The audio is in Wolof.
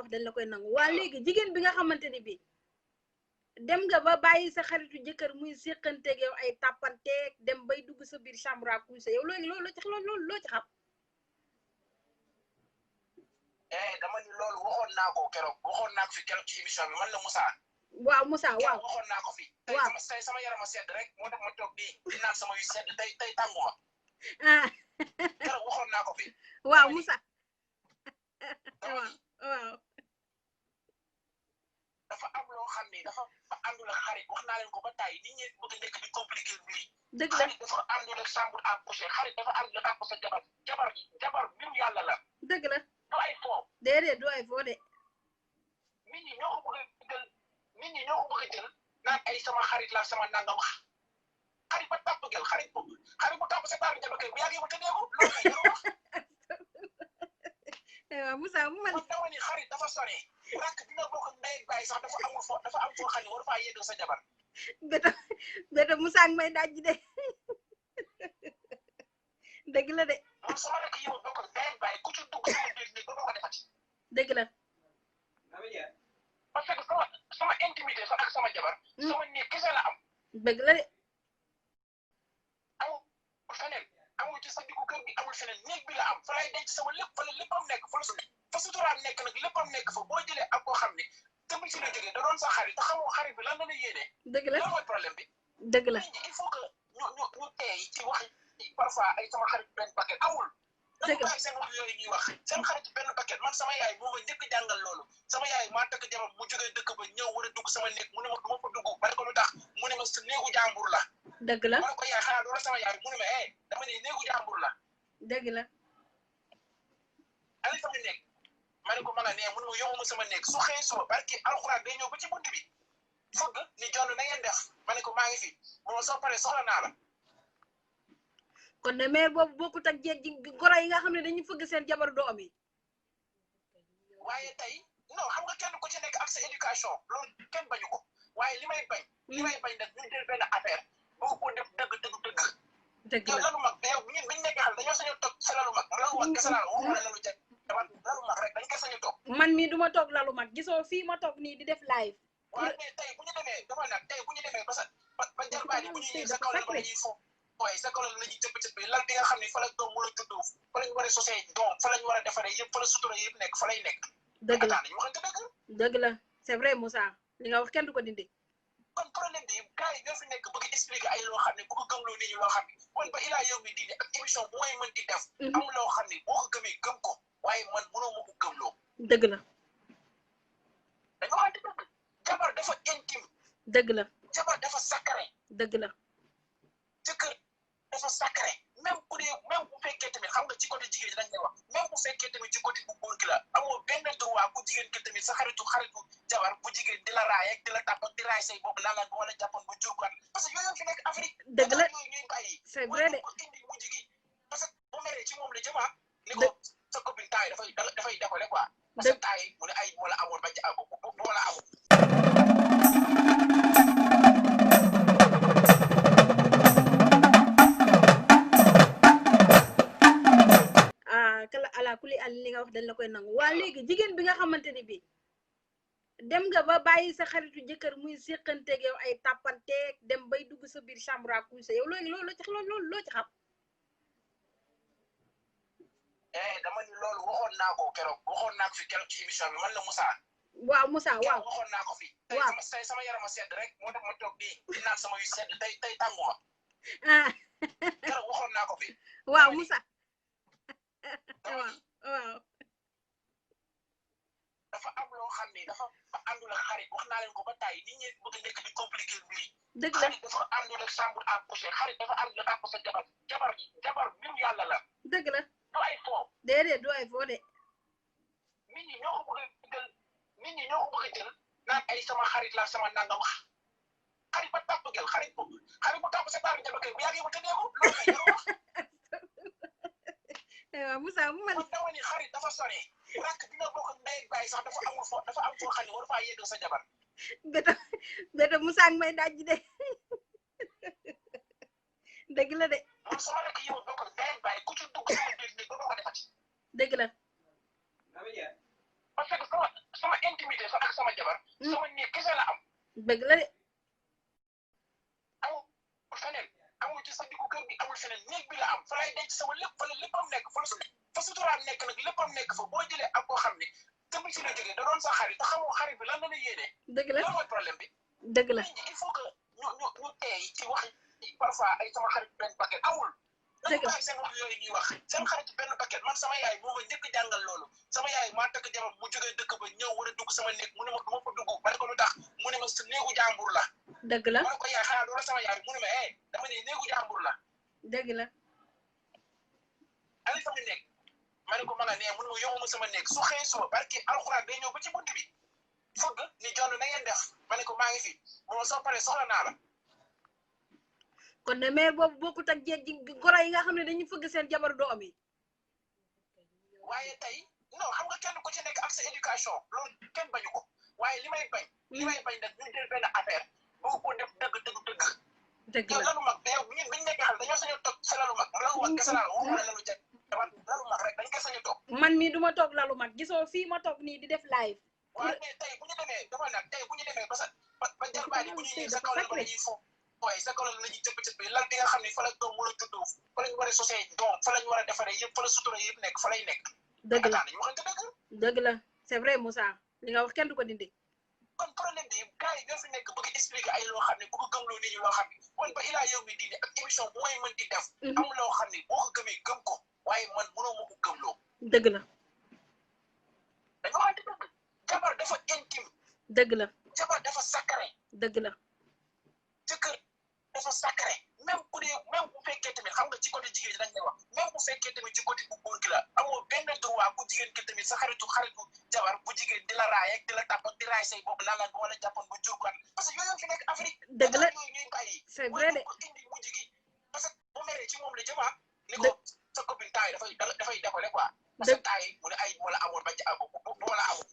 wax dañ la koy nangu waa léegi jigéen bi nga xamante ni bi dem nga ba bàyyi sa xaritu jëkkër muy séqanteeg yow ay tàppanteeg dem bay dugg sa biir chambre à coucher yow loolu loo ci xam dama ni loolu waxoon naa ko keroog waxoon naa ko fi keroog ci émission bi man la Moussa waaw Moussa waaw waxoon naa ko fi waaw tey sama yarama sedd rek moo tax ma toog di naan sama yu sedd tey tànguma ah keroog waxoon naa ko fi waaw Moussa waaw dafa am loo xam ne dafa àndul ak xarit wax naa leen ko ba tàyyi nit ñi bëgg nekk di compliquer mbir yi dëgg la xarit dafa àndul ak chambre à coucher xarit dafa àndul ak sa jabar mbiru yàlla la dëgg la du ay foo déedéet du ay foo de nit ñi ñoo ko bëgg a jël naan ay sama xarit la sama nangam xarit ba tàpp gel xarit bu tàpp sa taaru jabar kay bu yàggee mu tëddee ko loolu kay jarul wax waaw Moussa mu man dama ni xarit dafa sori rakk dina bokk ndey ak baay sax dafa am foo xam ne war faa yegg sa jabar béta Moussa may daj de dëgg la de man sama rakk yow bokk ndey ak baay ku ci dugg sama biir néeg ba ko defati dëgg la parce que sama intimité sax ak sama jabar sama néeg kese la am dëgg la de amul feneen amul ci sa diggu kër bi amul feneen néeg bi la am fa lay denc sama lépp fa la léppam nekk fa suturaam nekk nag léppam nekk fa boo jëlee ak koo xam ne tamit ci la jógee da doon sa xarit te xamoo xarit bi lan la yéene dëgg la loolu mooy problème bi dëgg la il faut que ñu teey ci wax parfois ay sama xarit benn paquet amul dañu bàyyi seen wax yooyu ñuy wax seen xarit benn paquet man sama yaay moo ma njëkk jàngal loolu sama yaay maa takk jabar mu jógee dëkk ba ñëw war a dugg sama néeg mu ne ma du ma fa dugg ma ne ko lu tax mu ne ma sa néegu jàmbur la dëgg la ma ne ko yaay xanaa doo sama yaay mu ne ma dama ne néegu jàmbur la dëgg la ali sama néeg ma ne ko ma nga nee mu ne ma yóbbu ma sama néeg su xëyee suba barki alxuraan day ñëw ba ci bunt bi fëgg ni jonn na ngeen def ma ne ko maa ngi fi mu ma soo paree soxla naa la kon ne mère boobu bokkut ak jeeg ji goro yi nga xam ne dañuy fëgg seen jabar doom yi waaye tey non xam nga kenn ku ci nekk ak sa éducation loolu kenn bañu ko waaye li may bañ nag ñu jël benn affaire boo ko def dëgg la lalu mag yow ñun biñu nekk xal dañoo sañu toog sa lalu mag kese laa waxuma la lalu jag lalu mag rek dañ koy sañu toog man mii duma toog lalu mag gisoo fii ma toog nii di def live waaye mais tey bu ñu demee dama nag tey bu ñu demee ba jarbaani bu ñu ñëw sa kaw la ñuy fo waaye sa kaw la ñuy cëpp lan bi nga xam ne fa la doom war a juddoo fa lañu war a sosee doom fa lañu war a defaree yëpp fa la sutura yëpp nekk fa lay nekk dëgg la ñu waxante dëgg la c'est vrai Moussa li nga wax kenn du ko dindi kon problème bi gars yi ñoo fi nekk bëgg expliquer ay loo xam ne bëgg gëmloo nit ñi loo xam ne man ba ilaa yow mi diine ak émission bu may mën di def am loo xam ne boo ko gëmee gëm ko waaye man mënoo ma ko gëmloo dëgg la dañoo waxante dëgg jabar dafa intime dëgg la jabar dafa sacré dëgg la jëkkër dafa sacré même bu fekkee tamit xam nga ci côté jigéen ñi dañ lay wax même bu fekkee tamit ci côté bu góor gi la amoo benn droit bu jigéen ki tamit sa xaritu jabar bu jigéen di la raay ak di la tàpp di raay say bopp naan la bu wala jàppoon ba jur ko parce que yooyu fi nekk Afrique dëgg la yooyu ñuy bàyyi c'est vrai de ko indi mujj gi parce que bu meree ci moom la jëmaa ni ko sa copine taay dafay décoller quoi parce que taay mu ne ay bu ma la amoon ba bu ma la amoon kala ala kuli al li nga wax dañ la koy nangu waa léegi jigéen bi nga xamante ni bi dem nga ba bàyyi sa xaritu jëkkër muy séqanteeg yow ay tàppanteeg dem bay dugg sa biir chambre à coucher yow loolu loo ci xam dama ni loolu waxoon naa ko fi keroog ci émission bi man la Moussa waaw Moussa waaw waxoon naa ko fi waaw tey sama yarama sedd rek moo tax ma toog di naan sama yu sedd tey tànguma keroog waxoon naa ko fi waaw Moussa waaw dafa am loo xam ne dafa àndul ak xarit wax naa leen ko ba tàyyi nit ñi bëgg nekk di compliquer mbir yi dëgg la xarit dafa àndul ak chambre à coucher xarit dafa àndul ak sa jabar mbiru yàlla la dëgg la du ay foo déedéet du ay foo de nit ñi ñoo ko bëgg a jël naan ay sama xarit la sama nangam xarit ba tàpp gel xarit bu tàpp sa taaru jabar kay bu yàggee mu tëddee ko loolu kay jarul wax waaw Moussa mu man dama ni xarit dafa sori rakk dina bokk ndey ak baay sax dafa am foo xam ne war faa yegg sa jabar béta Moussa may daj de dëgg la de man sama rakk yow bokk ndey ak baay ku ci dugg sama biir néeg ba ko defati dëgg la parce que dëgg la de amul feneen amul ci sa diggu kër gi amul feneen néeg bi la am fa lay denc sama lépp fa la léppam nekk fa suturaam nekk nag léppam nekk fa boo jëlee ak koo xam ne tamit ci la jógee da doon sa xarit te xamoo xarit bi lan la yéene dëgg la lan mooy problème bi dëgg la il faut que ñu teey ci wax parfois ay sama xarit benn paquet amul nañu bàyyi seen wax yooyu ñuy wax seen xarit benn paquet man sama yaay moo ma njëkk jàngal loolu sama yaay maa takk jabar mu jógee dëkk ba ñëw war a dugg sama néeg mu ne ma du ma fa dugg ma ne ko lu tax mu ne ma sa néegu jàmbur la dëgg la ma ne ko yaay xanaa doo la sama yaay mu ne ma dama ne néegu jàmbur la dëgg la ali sama néeg ma ne ko ma nga nee mu ne ma yóbbu ma sama néeg su xëyee suba barki alxuraan day ñëw ba ci bunt bi fëgg ni jonn na ngeen def ma ne ko maa ngi fi moom soo paree soxla naa la kon ne mère boobu bokkut ak jeeg ji goro yi nga xam ne dañuy fëgg seen jabar doom yi waaye tey non xam nga kenn ku ci nekk ak sa éducation loolu kenn bañu ko waaye li may bañ nag ñu jël benn affaire boo ko def dëgg yow lalu mag yow ñun biñu nekkee xam dañoo sañu toog sa lalu mag lalu mag kese laa waxuma la lalu jabar lalu mag rek dañ ko sañu toog man mii duma toog lalu mag gisoo fii ma toog nii di def live waaye mais tey bu ñu demee dafa nag tey bu ñu demee ba jarbaani bu ñuy ñëw sa kaw la ba ñuy fo waaye sa kaw la ñuy cëpp lan bi nga xam ne fa la doom war a juddoo fa lañ war a sosee doom fa lañ war a defaree yëpp fa la sutura yëpp nekk fa lay nekk dëgg la dañu waxante dëgg la c'est vrai Moussa li nga wax kenn du ko dindi kon problème bi gars yi ñoo fi nekk bëgg expliquer ay loo xam ne bëgg gëmloo nit ñi loo xam ne man ba ilaa yow mi diine ak émission bu may mën di def am loo xam ne boo ko gëmee gëm ko waaye man mënoo ma ko gëmloo dëgg la dañu waxante dëgg jabar dafa intime dëgg la jabar dafa sacré dëgg la jëkkër dafa sacré même bu fekkee tamit xam nga ci côté jigéen dañ lay wax même bu fekkee tamit ci côté bu góor gi la amoo benn droit bu jigéen ki tamit sa xaritu jabar bu jigéen di la raay ak di la tàpp ak di raay say bopp naan la wala jàppoon ba jur parce que yooyu fi nekk Afrique dëgg la yooyu ñuy bàyyi c'est vrai de ko indi mujj gi parce que bu meree ci moom la jëma ni ko sa copine taay dafay defale quoi parce que taay mu ne ay wala amoon ba ci wala amul